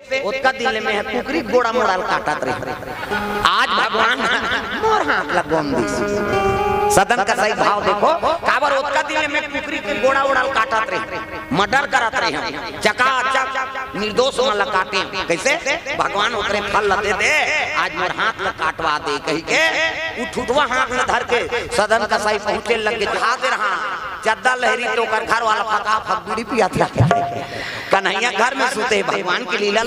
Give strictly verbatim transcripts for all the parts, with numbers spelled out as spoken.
ओतका दिन ले मैं कुकरी के गोड़ा मोड़ा ल काटत रहे। आज भगवान मोर हाथ ला गोंद दिस। सदन कसाई भाव देखो, काबर ओतका दिन ले मैं कुकरी के गोड़ा ओड़ा ल काटत रहे, मर्डर करत रहे हंव, चकाचक निर्दोष मन ला काटे हंव। कइसे? भगवान ओतरे फल ला दे दे, आज मोर हाथ ला काटवा दे कहि के उ ठुठवा हाथ ला धर के सदन कसाई पहुंचे लगे, हाथ रहा चद्दा लहरी तो ओकर घर वाला फका फक बीड़ी पियाथे। कन्हैया घर में सुते, भगवान के लीला।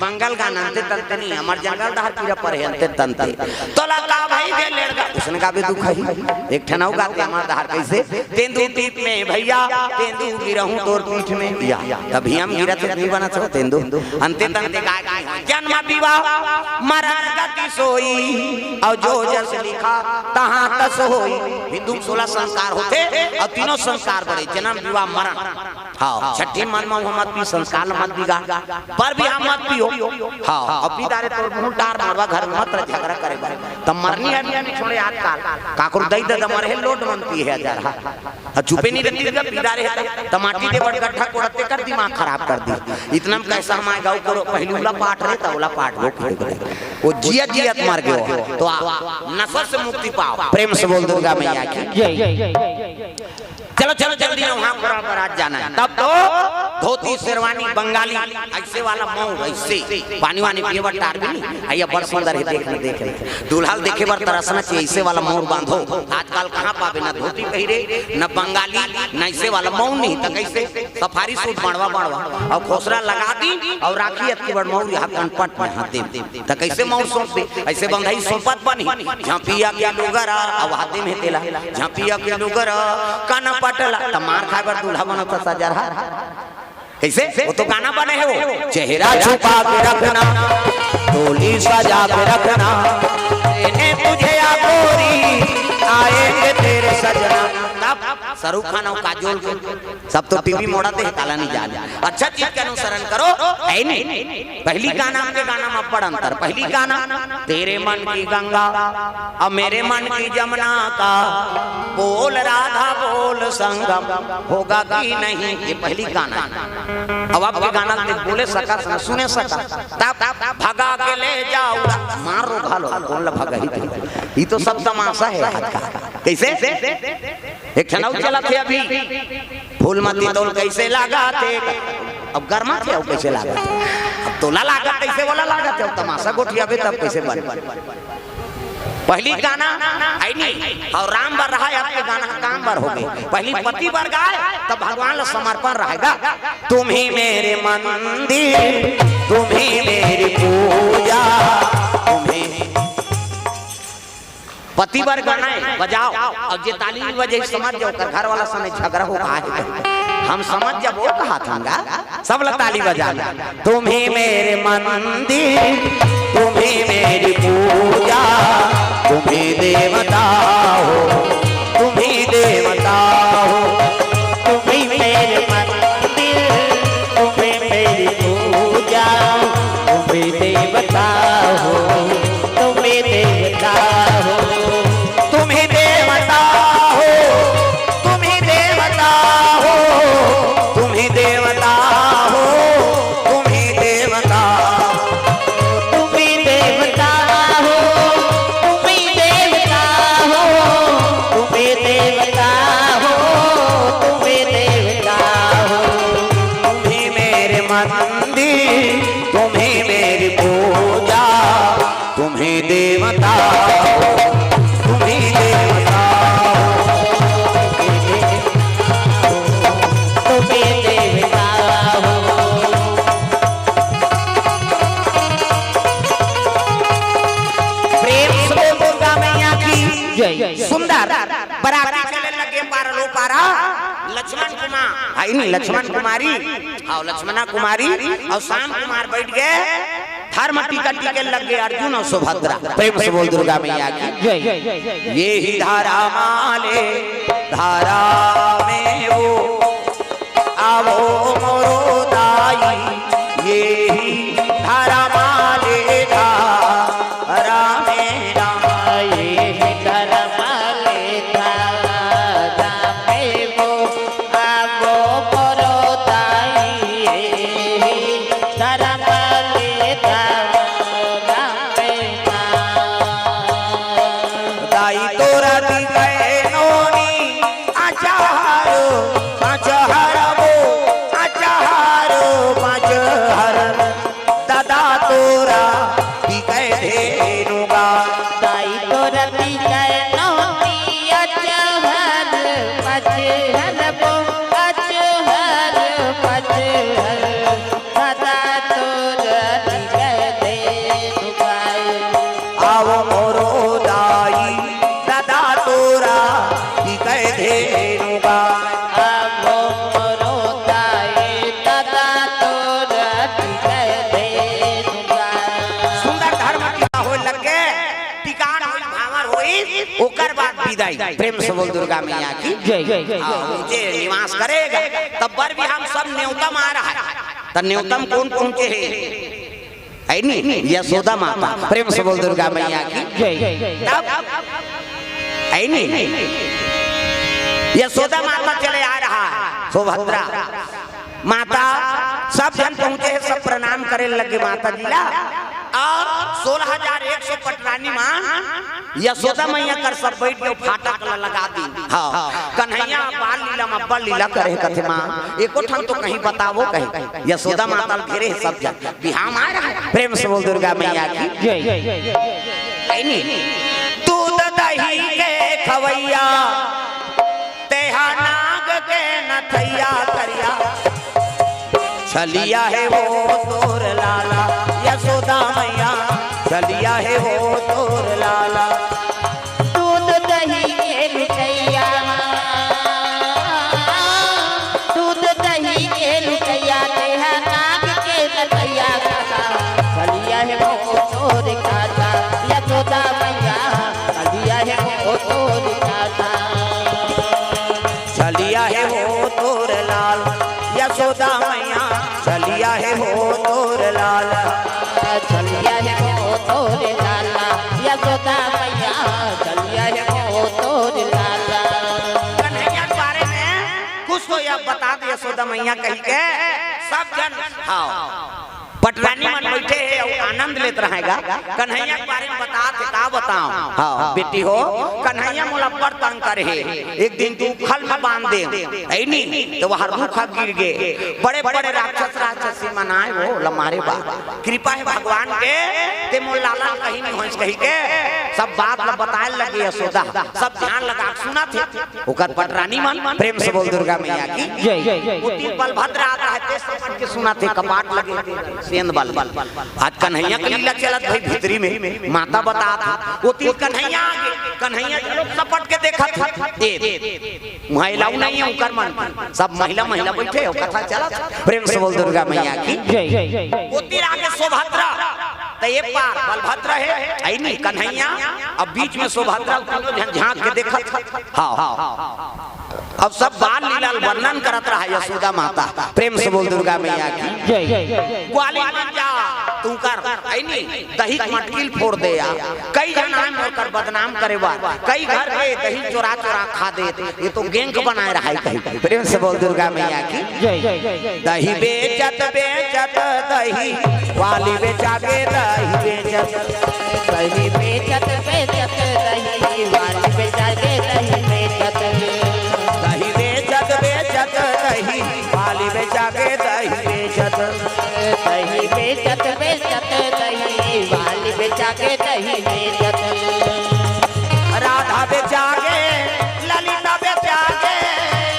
मंगल गान अंते तंते नहीं, हमर जंगल डहर कीरा परे अंते तंते। तोला का भाई के लेड़गा, उसने का भी दुख है। एक ठन अउ गाते हमर डहर कइसे? तेंदू टीप में भैया, तेंदू गिरहूं तोर पीठ में। या, तभी हम गिरत नहीं बनत हो तेंदू। अंते तंते गाय गाय। जन्म विवाह मरण गति सोई, अउ जो जस लिखा तहां तस होई। हिंदू में सोलह संस्कार होथे, अउ तीनों संस्कार बड़े, जन्म विवाह मरण। हाँ, छठी मन में मत पी, संस्कार ल मत बिगाड़, पर भी हम मत पियो। हाँ, अउ पी डारे तोर मुंह डार मारवा, घर में मत रह झगड़ा करे बर। त मरनी है भी छोड़े आजकल, काकरो दई ददा मरे हे, लोट मन पी हे हजार हा। अउ चुपे नहीं रहती, जब पी डारे हे त, त माटी दे बड़ गड्ढा कोड़त तेकर दिमाग खराब कर दी। इतना में कैसा हमारे गाँव को पहली उला पाट रहे त उला पाट वो खड़े करे। वो जियत जियत मर गयो। तो आ, नशा से मुक्ति पाओ। प्रेम से बोल दुर्गा मैया की। चलो, चलो, जल्दी ना, वहां पूरा बारात जाना है। तब तो धोती, शेरवानी, बंगाली, ऐसे वाला मौर, ऐसे पानी वानी पिए बर टार भी नहीं। अइया बड़ सुंदर है, देख ले, देख ले। दूल्हा ल देखे बर तरसना चाहिए, ऐसे वाला मौर बांधो। आजकल कहाँ पाबे, ना धोती पहिरे, ना बंगाली, ना ऐसे वाला मौर नहीं, त कैसे? सफारी सूट बनवा, बनवा, अउ खोसरा लगा दी, अउ राखी अतकी बड़ मौर यहाँ कनपट में हाथ दे। त कइसे मौर सौंप दे? अइसे बंधई सौंपत बनही। झपिया के लुगरा, अउ हाथे में तेला। झपिया के लुगरा, कनपट ला। त मार खाए बर दूल्हा बनत सजरहा। कइसे? वो तो गाना बने हे वो। चेहरा छुपा के रखना, डोली सजा के रखना, देने तुझे या गोरी, आएंगे तेरे सजना। तब शाहरुख खान अउ काजोल के सब तो टीवी मोड़ा दे, काला नहीं जाने। अच्छा चीज के अनुसरण करो, है नहीं? पहली गाना, आपके गाना में बड़ अंतर। पहली गाना, तेरे मन की गंगा और मेरे मन की जमुना का, बोल राधा बोल संगम होगा कि नहीं, ये पहली गाना है। अब आपके गाना ते बोले सका, सुने सका, तब भगा के ले जाओ, मारो घालो, कौन ला भगा ही थे? ये तो सब तमाशा है आज का। कैसे? एक ठन अउ चलत हे अभी, फूल मती तोल कैसे लागत हे? अब गरमा थे, अउ कैसे लागत हे? अब तोला लागत, कैसे बोला लागत हे? अब तमाशा गोठियाबे तब कैसे बन? पहली गाना है नहीं, अउ राम बर रहा, आपके गाना काम बर हो गए। पहली पति बर गाए, तब भगवान ला समर्पण रहेगा। तुम ही मेरे मंदिर, तुम ही मेरी पूजा, तुम ही पति बर गाना हे, बजाओ, अउ जे ताली नहीं बजे, समझ जाओ, ओकर घर वाला सने झगड़ा हो रहा है। हम समझ जब वो कहा था ना, सब ला ताली बजाना। तुम ही मेरे मंदिर, तुम ही मेरी पूजा, तुम ही देवता हो, तुम ही देवता हो। तुम ही मेरे मंदिर, तुम ही मेरी पूजा, तुम ही देवता हो, तुम ही देवता हो। तुम ही देवता हो, तुम ही देवता हो, तुम ही देवता हो, तुम ही देवता। तुम ही देवता हो, तुम ही देवता हो, तुम ही देवता हो, तुम ही देवता हो। तुम ही मेरे मंदिर, तुम ही मेरी पूजा, तुम ही देवता हो, तुम ही देवता हो, तुम ही देवता हो। प्रेम से बोल दुर्गा मैया की जय। सुंदर बराती चले लगे पारा लो पारा। लक्ष्मण कुमार, हाँ, नहीं, लक्ष्मण कुमारी, हाँ, लक्ष्मणा कुमारी अउ श्याम कुमार बैठ गए। धर्म टीका टीके लगे अर्जुन अउ सुभद्रा। प्रेम से बोल दुर्गा मैया की। जय। ये ही धर्म आले धर्म में वो आवो मोरो दाई, ये ही धर्म आले धर्म में ना। ये ही धर्म आले धर्म में वो आवो मोरो दाई, ये ही धर्म आले धर्म में ना। दाई तोरा दिखे नोनी अचहर, अचहर वो, अचहर, अचहर। दादा तोरा दिखे धेनु गा। दाई तोरा दिखे नोनी अचहर, अचहर वो, अचहर, अचहर। दादा तोर दिखे धेनु गाय। आवो मोरो दाई, दादा तोरा दिखे धेनु गाय। आवो मोरो दाई, दादा तोर दिखे धेनु गाय। सुंदर धर्म टीका होय लगे, टिकाण होय, भांवर होय, ओकर बाद बिदाई। प्रेम से बोल दुर्गा मैया की। जय। हाँ, उनके निवास करेगा, तब बर भी हम सब न्योता मार रहा है। त न्योतम कोन पहुंचे हे? है नी? यशोदा माता। प्रेम से बोल दुर्गा मैया की। जय। तब है नी? यशोदा माता चले आ रहा है, सुभद्रा माता, सब झन पहुंचे हे, सब प्रणाम करे लगे माता जी ला। अउ सोलह हजार एक सौ पटरानी मन यशोदा मैया कर सब बइठ के फाटक ला लगा दी। हाँ, कन्हैया बाल लीला म अब्बड़ लीला करे कथे माँ, एको ठन तो कहीं बतावो कहीं। यशोदा माता ल घेरे हे सब झन, बिहाव मार रहा है। प्रेम से बोल दुर्गा मैया की। जय। है नी? दूध दही के खवैया, तेहा नाग के नथैया करिया। छलिया हे वो तोर लाला, यशोदा मैया, छलिया हे वो तोर लाला। दूध दही के लुटैया, दूध दही के लुटैया, तेहा नाग के नथैया करिया। छलिया हे वो तोर लाला, यशोदा मैया, छलिया हे वो तोर लाला। छलिया हे वो तोर लाला, यशोदा मैया, छलिया हे वो तोर लाला। छलिया हे वो तोर लाला, यशोदा मैया, छलिया हे वो तोर लाला। कन्हैया के बारे में कुछ तो या बता दे यशोदा मैया कहि के, सब झन, हाँ। पटरानी मन बइठे हे अउ आनंद लेत रहय गा। कन्हैया के बारे में बतात हे, का बतावं? हाँ, बेटी हो, कन्हैया मोला अब्बड़ तंग करे हे। एक दिन तू उखल में बांध दे, है नी? त वहाँ रूख गिर गे। बड़े-बड़े राक्षस राक्षसी मन आय वो ला मारे बर। कृपा हे भगवान के, ते मोर लाला ल कहीं नहीं होइस कहि के, सब बात ला बताय लगे यशोदा। सब ध्यान लगा के सुनत हे। ओकर पटरानी मन, प्रेम से बोल दुर्गा मैया की। जय। ओती बलभद्र आ रहा हे, ते समझ के सुनत हे, कपाट लगे, सेंध बल। आज कन्हैया के लीला चलत भाई भीतरी में, माता बतात हे, ओती कन्हैया आगे, कन्हैया के लोग सपट के देखत हे, ए, उहाँ अलाउ नहीं हे उनकर मन, सब महिला, महिला बइठे हे, कथा चलत हे। प्रेम से बोल दुर्गा मैया की। जय। ओती आगे सुभद्रा, त ए पार बलभद्र हे, है नी कन्हैया, अब बीच में सुभद्रा, तीनों झन झांक के देखत हे। हाँ, हाँ। अब सब बाल लीला ल वर्णन करत रहा यशोदा माता। प्रेम से बोल दुर्गा मैया की। जय। ग्वालिन बन जा, तू कर, है नी, दही के मटकी ल फोर दे या। कई झन आय मोर कर बदनाम करे बर, कई घर के दही चोरा चोरा खा देत, ए तो गैंग बनाय रहा हे कहीं। प्रेम से बोल दुर्गा मैया की। जय। दही बेचत बेचत दही वाली बेचा गे दही बेचत। दही बेचत बेचत दही वाली बेचा गे दही बेचत। दही बेचत बेचत दही वाली बेचा गे दही बेचत। दही बेचत बेचत दही वाली बेचा गे दही बेचत। राधा बेचा गे, ललिता बेचा गे।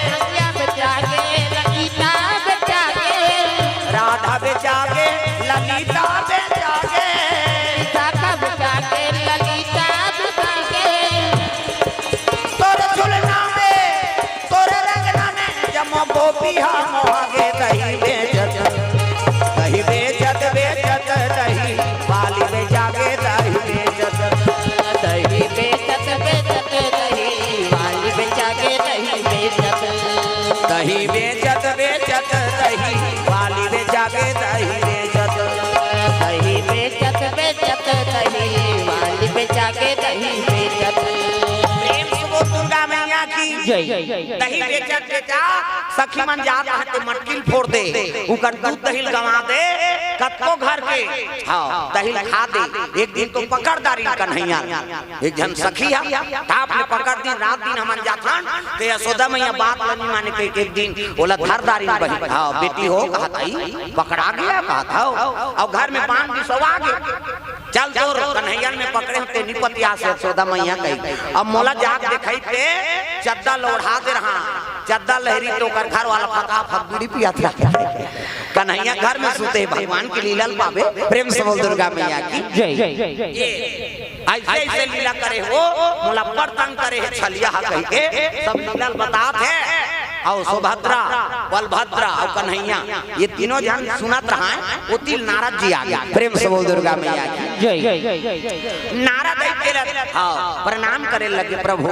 रसिया बेचा गे, ललिता बेचा गे। राधा बेचा गे, ललिता बेचा गे। विशाखा बेचा गे, ललिता दही बेचत बेचा सखी मन जात रहते मटकिल फोर दे, उकर दूध दही ल गंवा दे, कतको घर के, हाँ, दही ल खा दे। एक दिन तो पकड़ दारिन कन्हैया, एक झन सखी ह, टाप ले पकड़ दिन, रात दिन हमन जाथन, ते यशोदा मैया बात ल नी माने, के एक दिन ओला धर दारिन बही, हाँ, बेटी हो, कहत आई, पकड़ा गया, कहत हव, अउ घर में बांध बिसवा गे। चल तोर कन्हैया में पकड़े हों, ते नी पतियास, यशोदा मैया कही। अब मोला जाके देखाई ते चद्दा ल ओढ़ा दे रहा, चद्दा ल लहरी तो ओकर घर वाला फटाफट बीड़ी पियात रहा। कन्हैया घर में सुते, भगवान के लीला ल पाबे। प्रेम से बोल दुर्गा मैया की। जय। ऐसे ऐसे लीला करे हो, मोला बड़ तंग करे हे छलिया ह कहि के सब लीला ल बतात हे। अउ सुभद्रा, बलभद्रा अउ कन्हैया, ये तीनों झन सुनत रहा, ओती ल नारद जी आ गे। प्रेम से बोल दुर्गा मैया की। जय। नारद आई के लग, हाँ, प्रणाम करे लगे, प्रभु,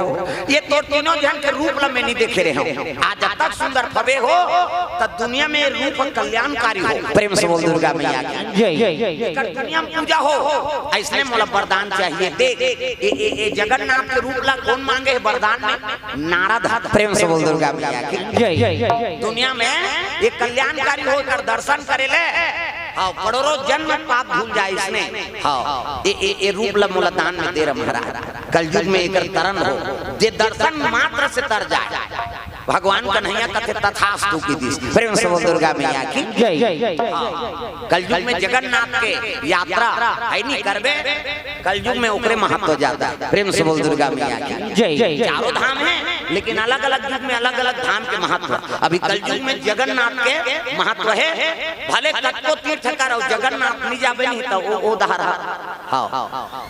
ये तोर तीनों झन के रूप ल मैं नी देखे रहे हूँ। आज अतक सुंदर फबे हो, त दुनिया में रूप कल्याणकारी हो। प्रेम से बोल दुर्गा मैया की। जय। एकर दुनिया में पूजा हो, अइसने मोला वरदान चाहिए। देख, ए, ए, ए जगन्नाथ के रूप ला कोन मांगे हे वरदान में? नारद ह। प्रेम से बोल दुर्गा मैया की। जय। दुनिया में ये कल्याणकारी हो, एकर दर्शन करे ले, हाँ, करोड़ों जन्म पाप धुल जाए इसने। हाँ, ए, ए, ए रूप ला मोला दान में दे रहा महाराज, कलयुग में एकर तरन हो, जे दर्शन मात्र से तर जाए। भगवान कन्हैया कथे तथास्तु की दिस। प्रेम से बोल दुर्गा मैया की। जय। हाँ। कलयुग में जगन्नाथ के यात्रा है नी करबे, कलयुग में ओकरे महत्व ज्यादा है। प्रेम से बोल दुर्गा मैया की। जय। चारों धाम है, लेकिन अलग-अलग युग में अलग-अलग धाम के महत्व। अभी कलयुग में जगन्नाथ के महत्व है, भले कतको तीर्थ करो, जगन्नाथ नी जाबे नहीं तो वो, वो दहर है। हाँ।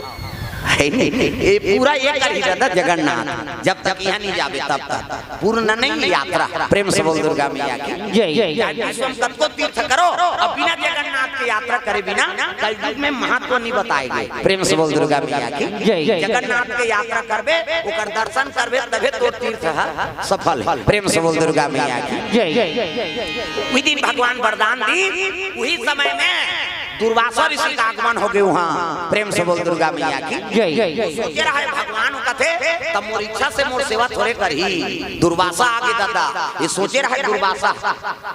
है नी? ये पूरा ये कर ही रहता जगन्नाथ, जब तक यहाँ नी जाबे तब तक। पूर्ण नहीं यात्रा। प्रेम से बोल दुर्गा मैया की। जय। चाहे विश्व में कतको तीर्थ करो, अब बिना जगन्नाथ के यात्रा करे बिना कलयुग में महत्व नी बताए गे। प्रेम से बोल दुर्गा मैया की। जय। जगन्नाथ के यात्रा करबे, ओकर दर्शन करबे, तभे तोर तीर्थ ह सफल है। प्रेम से बोल दुर्गा मैया की। जय। उही दिन भगवान वरदान दी, उही समय में दुर्वासा ऋषि का आगमन हो गे उहाँ। प्रेम से बोल दुर्गा मैया की। जय। सोचे रहा है भगवान कथे, तब मोर इच्छा से मोर सेवा थोड़े करही। दुर्वासा आगे दादा, ये सोचे रहा है दुर्वासा।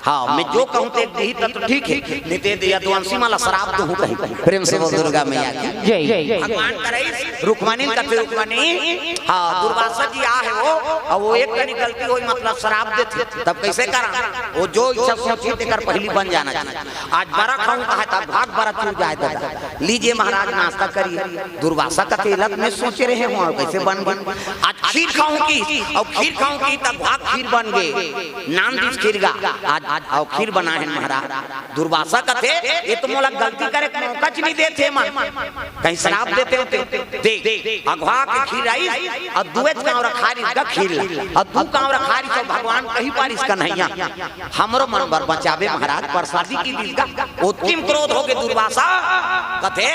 हाँ, मैं जो कहूँ ते दिही तब तो ठीक है, नहीं ते यदुवंशी मन ला श्राप दूँ कही। प्रेम से बोल दुर्गा मैया की। जय। भगवान करे रुक्मणी कथे, रुक्मणी, हाँ, दुर्वासा जी आ है वो, अउ वो एक कनी गलती होई, मतलब श्राप देथे, तब कैसे करा? वो जो इच्छा सोची तेकर पहली बन जाना चाहिए। आज बरा खाऊं कहा था, भाग बरा चूर जाए दादा। लीजिए महाराज नाश्ता करिए। दुर्वासा कथे लग में सोचे रहे हो, कैसे बन बन। आज खीर खाऊं की, अउ खीर खाऊं की तब भाग खीर बन गे। नान दिस खीर गा, आज, आज अउ खीर बना है महाराज। दुर्वासा कथे, ये तो मोला गलती करे के मौका च नहीं देथे मन। कहीं श्राप देते होते। देख, अघवा के खीर आइस, अउ दुएच कांवरा खा रिस गा खीर ला, अउ दू कांवरा खा रिस, अउ भगवान कही पारिस कन्हैया, हमरो मन बर बचाबे महाराज, प्रसादी की दिस गा। ओतकी म क्रोध होगे दुर्वासा, कथे,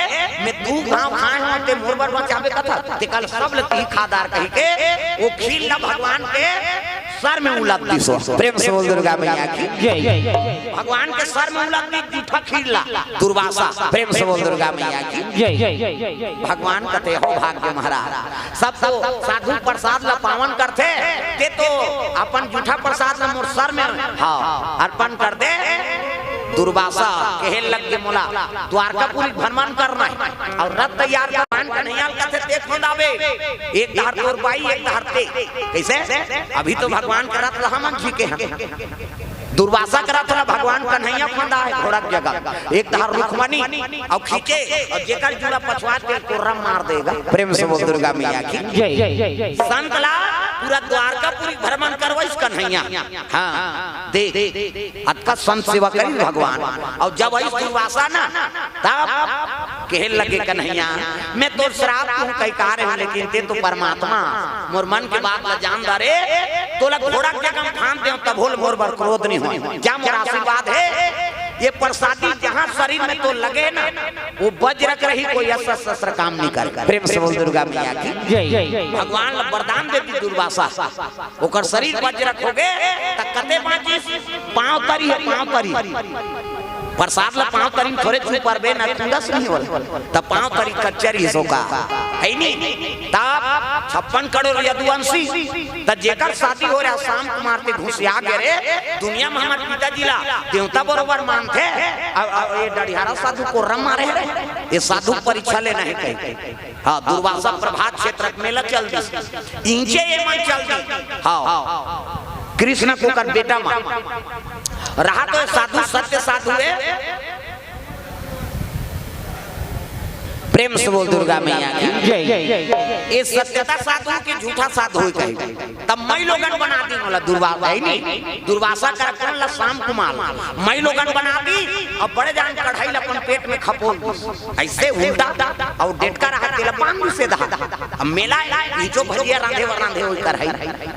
मैं दू घांव खाए हों, ते मोर बर बचाबे कथा, ते कल सब ल तिही खा डार कही के, वो खीर ला भगवान के सर में उलद दिस। प्रेम से बोल दुर्गा मैया की। जय। भगवान के सर में उलद दिस जूठा खीर ला दुर्वासा। प्रेम से बोल दुर्गा मैया की। जय। भगवान कथे हो भाग्य महाराज, सब तो साधु प्रसाद ला पावन करथे, ते तो अपन जूठा प्रसाद ला मोर सर में, हाँ, अर्पण कर दे। दुर्वासा कहे लग गे मोला द्वारकापुरी भ्रमण करना है अउ रथ तैयार कर, भगवान कन्हैया ल कथे ते खोंदाबे, एक डहर तोर बाई, एक डहर ते। कैसे? अभी तो भगवान के रथ ला हमन खींचे हन। दुर्वासा के रथ ला भगवान कन्हैया खोंदा है घोड़ा के जगह, एक डहर रुक्मणी अउ खींचे, अउ जेकर जूड़ा पछवा के कोर्रा मार देगा। प्रेम से बोल दुर्गा मैया की। जय। संत ला पूरा द्वारकापुरी भ्रमण करवाइस कन्हैया। हाँ, देख, अतका संत सेवा करिस भगवान। अउ जब आइस दुर्वासा ना, तब कहे लगे कन्हैया, मैं तोर श्राप दूँ कहि का रहे हों, लेकिन ते तो परमात्मा, मोर मन के बात ला जान डारे, तोला घोड़ा के जगह म फांद देंव तभो ले मोर बर क्रोध नहीं होय। जा मोर आशीर्वाद हे, ये प्रसादी जहाँ शरीर में तोर लगे ना, वो वज्र के रही, कोई अस्त्र शस्त्र काम नहीं करे। प्रेम से बोल दुर्गा मैया की। जय। भगवान ला वरदान दे दिस दुर्वासा। ओकर शरीर वज्र के होगे, त कते बाँचिस? पाँव तरी हे, पाँव तरी। प्रसाद ला पांव तरी म थोरे चुपरबे न, तुंदस नहीं होला। त पांव तरी कच्चर ही सोका। है नी? तब छप्पन करोड़ यदुवंशी, त जेकर शादी हो रहा शाम कुमार ते घुसिया गे रे, दुनिया में हमर पिताजी ला देवता बरोबर मानथे। अब, अब ये डढ़ियारा साधु कोर्रा मारे हे रे, ये साधु परीक्षा लेना हे कहीं। हाँ, दुर्वासा प्रभात क्षेत्र के मेला चल दिस। इंचे ये मन चल दी। हाँ, कृष्ण कोकर बेटा मन। रहा तो साधु, सत्य साधु है। प्रेम से बोल दुर्गा मैया की। जय। ये सत्यता साधु कि झूठा साधु है कहीं। तब मई लोगन बना दी मोला दुर्वासा, है नी? दुर्वासा कर कोन ला? शाम कुमार। मई लोगन बना दी, अब बड़े जान कढ़ाई ला अपन पेट में खपोल दी। ऐसे उल्टा, अउ डेटका रहा तेला बांध दी सीधा। अब मेला है, ई जो भजिया रांधे व रांधे ओई कढ़ाई,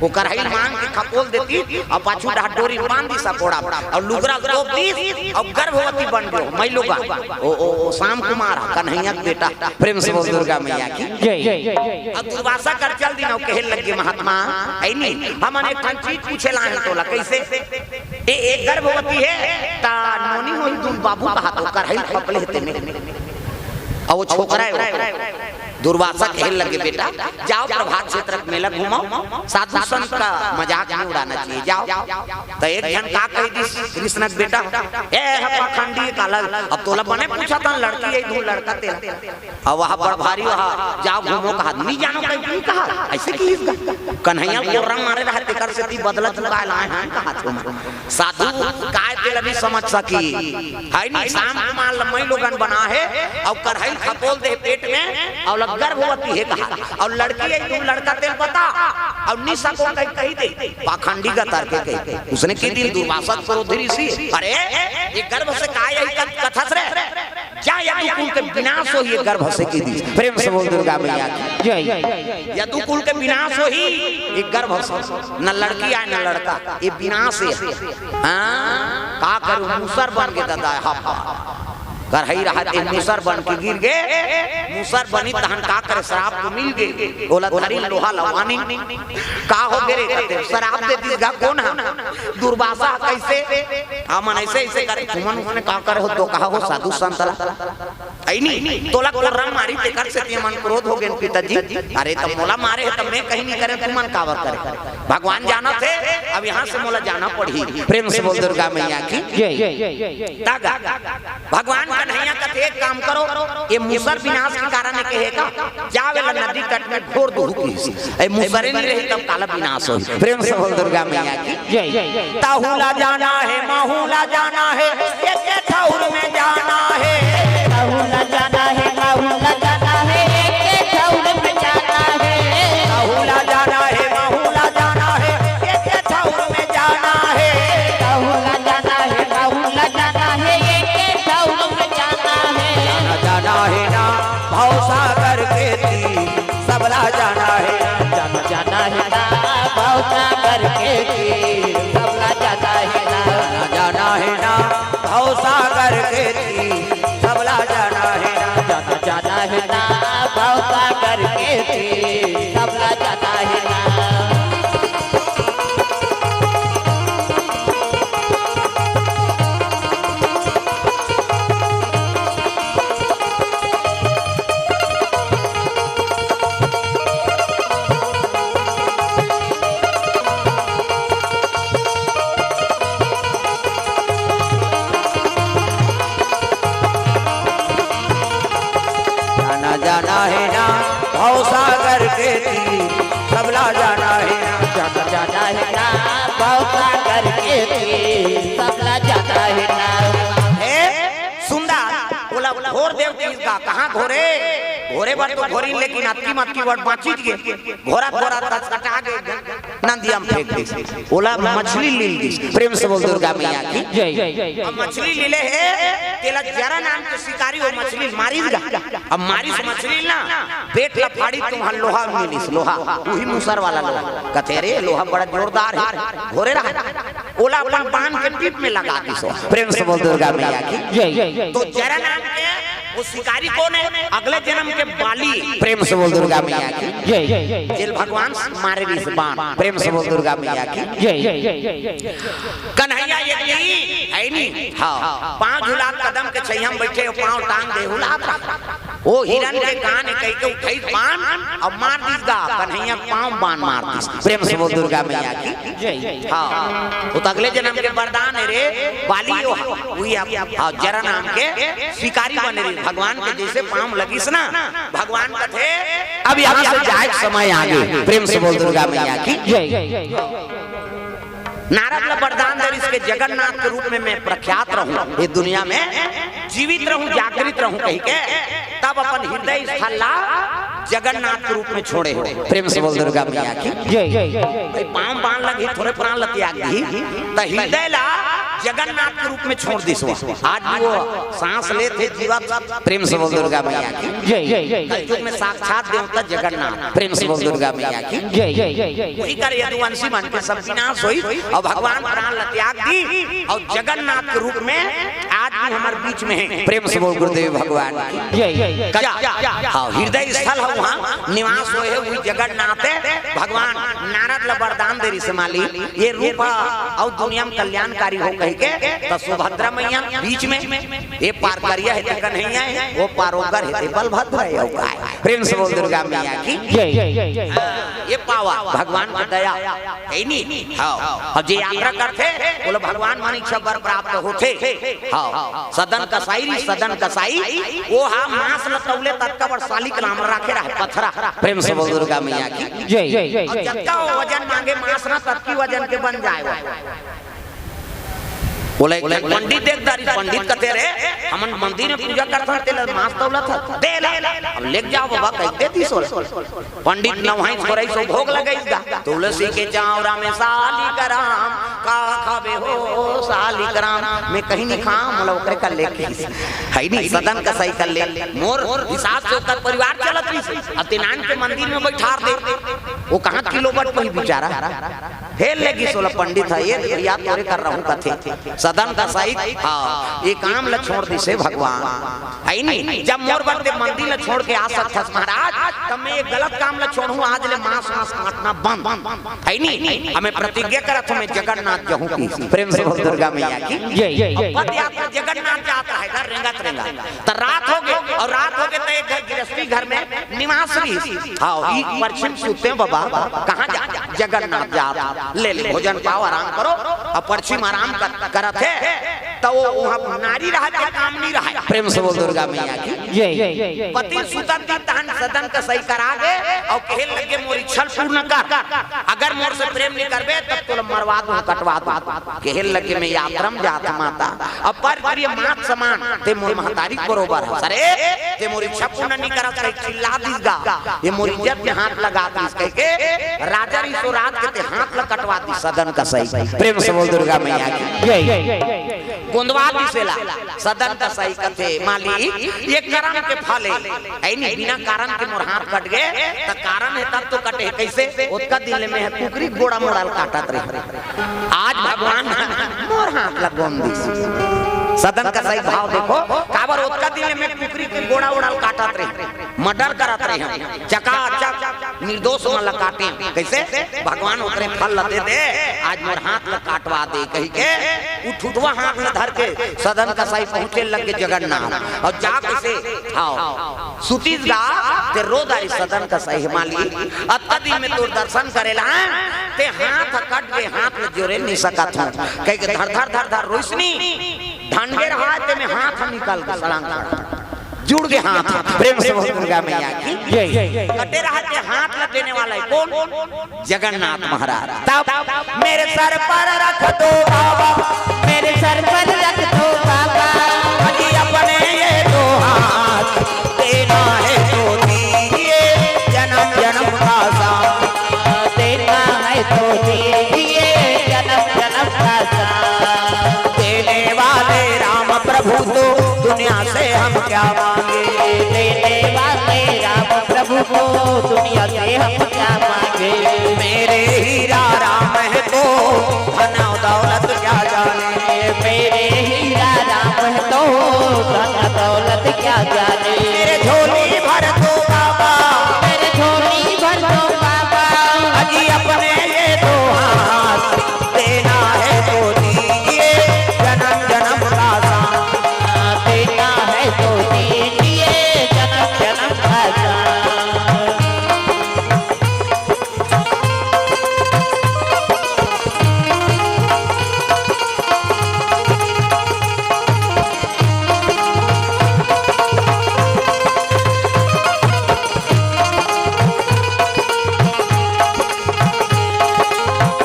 वो कढ़ाई मांग के खपोल देती, अउ पाछू डहर डोरी बांध दी सकोड़ा, अउ लुगरा तोप दी, अउ गर्भवती बन गयो मई लोगन। ओ, ओ, ओ, शाम कुमार, कन्हैया के बेटा, प्रेम से बोल दुर्गा मैया की। जय। अब दुर्वासा कर चल दिन, अउ कहे लग गे महात्मा, ऐ नी, हमन एक ठन चीज पूछे ला हे तोला, कैसे? ए, एक गर्भवती है, ता नोनी होही दून बाबू कहा तो कर है खपले तेने। अब वो छोकरा है, वो दुर्वासा कहे लगे, "बेटा, जाओ प्रभात क्षेत्र के मेला घूमो, साधु संत का मजाक नहीं उड़ाना चाहिए, जाओ।" तो एक जन का कह दिस कृष्ण के बेटा, "ए, ह पाखंडी काला, अब तोला बने पूछा था, लड़की है, दून लड़का तेला।" अउ वहा बड़ भारी वहा जाओ घूमो कहा, "नी जानो कहीं की कहा, ऐसे की इसका?" कन्हैया कोर्रा मारे रहा, तेकर सेती बदला चुकाए लाए हैं कहा तुम। साधु काय तेला नी समझ सकी। है नी, शाम कुमार ला मई लोगन बना हे, अउ कढ़ाई खपोल दे पेट में, अउ लग गर्भवती है कहा, अउ लड़की है, तू लड़का तेल बता, अउ नी सको कहीं कही दे, पाखंडी का तर्क कही। उसने की दिन दुर्वासा क्रोध ऋषि, "अरे, ये गर्भ से काय यही कथ-, कथस रे?" जा यदुकुल के विनाश होही ये गर्भ से की दी। प्रेम से बोल दुर्गा मैया की। जय। यदुकुल के विनाश होही ये गर्भ से। न लड़की आए न लड़का, ये विनाश है। हाँ, का करूं, मूसर बन के दादा, हा, हा। करहई रहा ते मूसर बन के गिर गे। मूसर बनी तहन का करे, श्राप तो मिल गे। ओला धरी लोहा लवानी। का हो गे रे? कहते, "श्राप दे दिस गा कोन हा?" दुर्वासा। कैसे? हमन ऐसे ऐसे करे, तुमन उमन का करे हो, तो कहा हो साधु संत ला। ऐ नी, तोला कोर्रा मारी, तेकर सेती मन क्रोध हो गेन पिताजी। अरे, त मोला मारे हे, त मैं कहीं नी करे, तुमन काबर करे? भगवान जानत हे, अब यहाँ से मोला जाना पड़ही। प्रेम से बोल दुर्गा मैया की। जय। तागा, भगवान कन्हैया कथे, "एक काम करो, ये मूसर विनाश के कारण है, कहे का, जावे ला नदी तट में फोर दूहू।" ए मूसरे नी रही तब काला विनाश होही। प्रेम से बोल दुर्गा मैया की। जय। ताहू ला जाना हे, माहू ला जाना हे, एके ठौर में जाना हे। ताहू ला जाना हे, माहू ला जाना हे, एके ठौर में जाना हे। ताहू ला जाना हे, माहू ला जाना हे, एके ठौर में जाना हे। ताहू ला जाना हे, माहू ला जाना हे, एके ठौर में जाना हे। जाना, जाना हे ना भवसागर के तीर, सबला जाना हे ना। जाना, जाना हे ना भवसागर के तीर, सबला जाना हे ना। जाना, जाना हे ना भवसागर के तीर, सबला जाना हे ना। जाना, जाना हे ना भवसागर के तीर, सबला जाना हे ना। जाना, जाना हे ना भवसागर के तीर, सबला जाना हे ना। जाना, जाना हे ना भवसागर के तीर, सबला जाना हे ना। हे सुंदर, ओला घोर देव तीर का, कहाँ घोरे? घोरे बर तो घोरी, लेकिन अतकी मतकी बर बाँचिच गे। घोरा घोरा तस कटा गे, नदिया में फेंक दिस। ओला मछली लील दिस। प्रेम से बोल दुर्गा मैया की। जय। अब मछली लीले हे, तेला जरा नाम के शिकारी वो मछली मारिस गा। अब मारिस मछली ना, पेट ला फाड़ी तुम्हार लोहा मिलिस, लोहा, उही मूसर वाला लोहा। कथे, "अरे, लोहा बड़ा जोरदार हे, घोरे रहा।" ओला अपन बांध के पीठ में लगा दिस। प्रेम से बोल दुर्गा मैया की। जय। तो जरा नाम के वो शिकारी कौन है? अगले जन्म के बाली। प्रेम से बोल दुर्गा मैया की। जय। जेल भगवान मारे रहिस बाण। प्रेम से बोल दुर्गा मैया की। जय। कन्हैया ये दी है नी। हाँ। पाँव झुला, कदम के छैया में बैठे, पाँव टांग दे हुलात रहा। वो हिरन के कान कह के उठाई बाण और मार दीस गा। कन्हैया पाँव बाण मार दीस। प्रेम से बोल दुर्गा मैया की। जय। हाँ, वो तो अगले जन्म के वरदान है रे। बाली वो, वही आप, हाँ, जरा नाम के शिकारी बने रहे। भगवान के जैसे पाँव लगिस ना, भगवान कथे, अब यहाँ से जाए समय आगे। प्रेम से बोल दुर्गा मैया की। जय। नारद ला वरदान दे रहिस के जगन्नाथ के रूप में मैं प्रख्यात रहूं, ये दुनिया में जीवित रहूं, जागृत रहूं कह के, तब अपन हृदय स्थल ला जगन्नाथ के रूप में छोड़े हो। प्रेम से बोल दुर्गा मैया की। जय। भाई, पाँव बाण लगी, थोड़े प्राण ला त्याग दी, त हृदय ला जगन्नाथ के रूप में छोड़ दिस। आज भी वो सांस लेत हे, जीवत। प्रेम से बोल दुर्गा मैया की। जय। कलयुग में साक्षात देवता जगन्नाथ। प्रेम से बोल दुर्गा मैया की। जय। वही कर यदुवंशी मन के सब विनाश होई और भगवान प्राण ला त्याग दी और जगन्नाथ के रूप में आज भी हमारे बीच में है। प्रेम से बोल गुरुदेव भगवान की। जय। गजा। हाँ, हृदय स्थल है, वहाँ निवास होए है, वही जगन्नाथ है। भगवान नारद ला वरदान दे रहिस माली, ये रूप और दुनिया में कल्याणकारी हो कह के, तो सुभद्रा मैया बीच में, ये पार करिया है, कन्हैया है, वो पार ओकर है, बलभद्र है, वो का है। प्रेम से बोल दुर्गा मैया की। जय। हाँ, ये पावा भगवान की दया है नी। हाँ, अब जे यात्रा करथे, बोले भगवान मन इच्छा बर प्राप्त होथे। हाँ, सदन कसाई री, सदन कसाई, वो हा मांस ल तौले ततका बड़ सालिक राम राखे रहे पथरा। प्रेम से बोल दुर्गा मैया की। जय। अब जतका वो वजन मांगे मांस ना, ततकी वजन के बन जाए वो। बोले, एक ठन पंडित देख दारी, पंडित कथे रे, हमन मंदिर में पूजा करथन, तेला मांस तौलत हस, दे ला। अब लेके जाओ बाबा, कह दे दी सोला। पंडित नवाई छोरई सो भोग लगाइस गा। तुलसी के चावरा में सालिक राम, का खाबे हो सालिक राम, मैं कहीं नहीं खाम, मोला ओकरे कर ले किस। है नहीं, सदन कसाई कर ले। मोर हिसाब से ओकर परिवार चलत रहिस। अतिनान के मंदिर में बैठार दे। वो कहाँ किलो बट पही बेचारा। हेल लेगी सोला पंडित है, ये भैया तोरे कर रहूं कथे। सदन कसाई, हाँ, ये काम ल छोड़ दिसे भगवान। है नी? जब मोर बर ते मंदिर ल छोड़ के आ सकथस महाराज, तब मैं ये गलत काम ल छोड़हूं, आज ले मांस वांस काटना बंद। है नी? अब मैं प्रतिज्ञा करत हूं, मैं जगन्नाथ जहूं की। प्रेम से बोल दुर्गा मैया की। जय। अब पद यात्रा जगन्नाथ जात रहे घर रेंगत रेंगत। त रात हो गए, और रात हो गए त एक घर गृहस्थी घर में निवास रहिस। हाँ, ई परछी म सुते बाबा, कहाँ जा? जगन्नाथ जात। ले ले, भोजन पाओ, आराम करो। अब परछी म आराम कर, करत हे, त वो वहाँ नारी रहा के काम नहीं रहा। प्रेम से बोल दुर्गा मैया की। जय। पति सुतन दिन तहन सदन कसाई करा गे, और कहे लगे, "मोर इच्छा पूर्ण कर, अगर मोर से प्रेम नहीं करबे, तब तोला मरवा दूं, कटवा दूं।" कहे लगे, "मैं यात्रा में जात माता।" अब पर प्रिय मात समान, ते मोर महतारी के बरोबर हस। अरे, ते मोर इच्छा पूर्ण नहीं करत, कहि चिल्ला दिस गा। ये मोर इज्जत में हाथ लगा दिस, कह के राजा रहिस ओ राज के ते हाथ ल कटवा दिस सदन कसाई। प्रेम से बोल दुर्गा मैया की। जय। गोंदवा दिस एला। सदन कसाई कथे, "माली, ये करम के फल हे। ऐ नहीं, बिना कारण के मोर हाथ कट गे, त कारण हे तब तो कटे हे।" कैसे? ओतका दिन ले मैं कुकरी के गोड़ा मोड़ा ल काटत रहे। आज भगवान मोर हाथ ला गोंद दिस। सदन कसाई भाव देखो, काबर ओतका दिन ले मैं कुकरी के गोड़ा उड़ाल काटत रहे, मर्डर करत रहे, चकाचक निर्दोष मन ला काटे। कैसे? भगवान ओकरे फल ला दे दे, आज मोर हाथ ला काटवा दे कहि के, उ ठुठवा हाथ ला धर के सदन कसाई पहुंचे लग गे जगन्नाथ। और जा कैसे? आओ। सुतीस गा, ते रो दारी सदन कसाई, "माली, अत्ता दिन में तोर दर्शन करेला, ते हाथ कट गे, हाथ में जोरे नहीं सकत हूँ।" कह के धर, धर, धर, धर रोइस नी, धन गे रहा, ते में हाथ निकल गे, सड़ांग, सड़ांग। जुड़ गे हाथ, प्रेम से बोल दुर्गा मैया की। जय। कटे रहा ते हाथ ल देने वाला है कौन? जगन्नाथ महाराज। तब मेरे सर पर रख दो बाबा, मेरे सर पर रख दो बाबा, अजी अपने ये दो हाथ, देना है तो दीजिए जन्म जन्म का साथ। देना है तो दीजिए जन्म जन्म का साथ। देने वाले राम प्रभु तो दुनिया से हम क्या मांगे। देने वाले राम प्रभु को दुनिया से हम क्या मांगे। मेरे हीरा राम है तो धन दौलत क्या जाने। मेरे हीरा राम है तो धन दौलत क्या मेरे झोली भर दो बाबा, मेरे झोली भर दो बाबा। अजी अपने ये दो हाथ, देना है तो दीजिए जन्म जन्म का साथ। देना है तो दीजिए जन्म जन्म का साथ।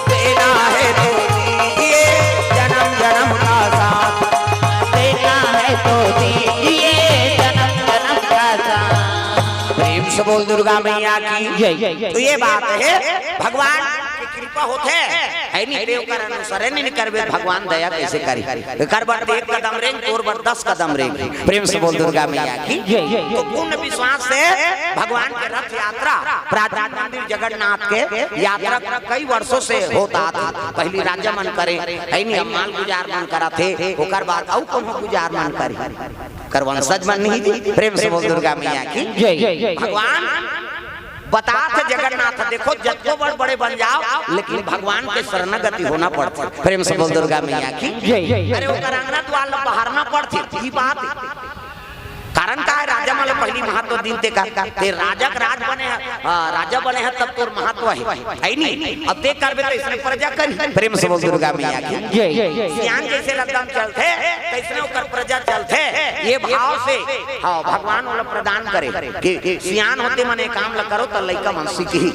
देना है तो दीजिए जन्म जन्म का साथ। देना है तो दीजिए जन्म जन्म का साथ। प्रेम से बोल दुर्गा मैया की। जय, जय, जय। तो ये बात है, भगवान की कृपा होत हे, है नहीं, ते ओकर अनुसरण नहीं करबे, भगवान दया कैसे करी? एकर बर एक कदम रेंग, तोर बर दस कदम रेंग। प्रेम से बोल दुर्गा मैया की। जय, जय, जय। तो पूर्ण विश्वास से भगवान के रथ यात्रा प्राचीन मंदिर जगन्नाथ के यात्रा कई वर्षों से होत आत हे। पहली राजा मन करे, है नहीं, अब मालगुजार मन करत हे, ओकर बाद अउ कोनो गुजार मन करे, कर वंशज मन नहीं जी। प्रेम से बोल दुर्गा मैया की। जय, जय, जय। भगवान बतात हे जगन्नाथ, देखो जतको बड़ बड़े बन जाओ, लेकिन भगवान के शरणागति होना पड़थे। प्रेम से बोल दुर्गा मैया की। जय, जय, जय। अरे ओकर अंगना द्वार ला बहारना पड़थे, ई बात हे। कारण का हे, राजा मन ला पहली महत्व दिन ते का, ते राजा के राज बने हे, हाँ, राजा बने हे तब तोर महत्व हे, है नहीं? अब ते करबे तो इसने प्रजा करी। प्रेम से बोल दुर्गा मैया की। जय, जय, जय। सियान जैसे लद्दम चलथे, तैसने ओकर प्रजा चलथे। ये भाव से, हाँ, भगवान ओला प्रदान करे कि सियान होते मने काम ला करो तो लइका मन सीखही।